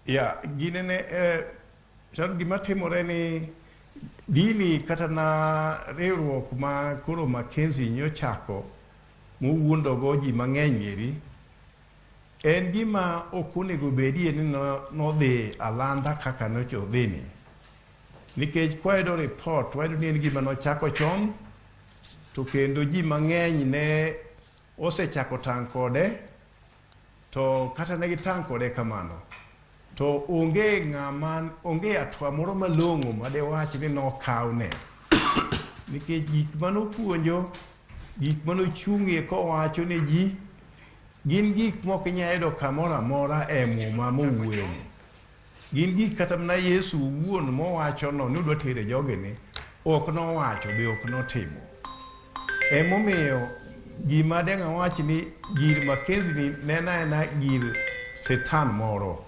Ya, ginene chal gima timore ni dini kata na riwruok ma koro Mackenzie nyochako mowuondogo ji mang'eny eri, en gima ok onego bedie ni nodhi alanda kaka nyocha odhini. Nikech kwayudo report, wayudo ni en gima nochako chon, to kendo ji mang'eny ne osechako tang' kode, to kata ne gitang' kode kamano, to onge ng'ama, onge atwa moro malong'o madewach ni nokawne. Nikech gik manopuonjo, gik manochung'ie kowacho ne ji, gin gik mok inyal yudo kamoro amora e Muma mowuoyeni. Gin gik kata mana Yesu owuon mowachono ni odwa tere jogini, ok nowacho be ok notimo. Emomiyo gima dang' awach ni gir Mackenzie ni ne en aena gir setan moro.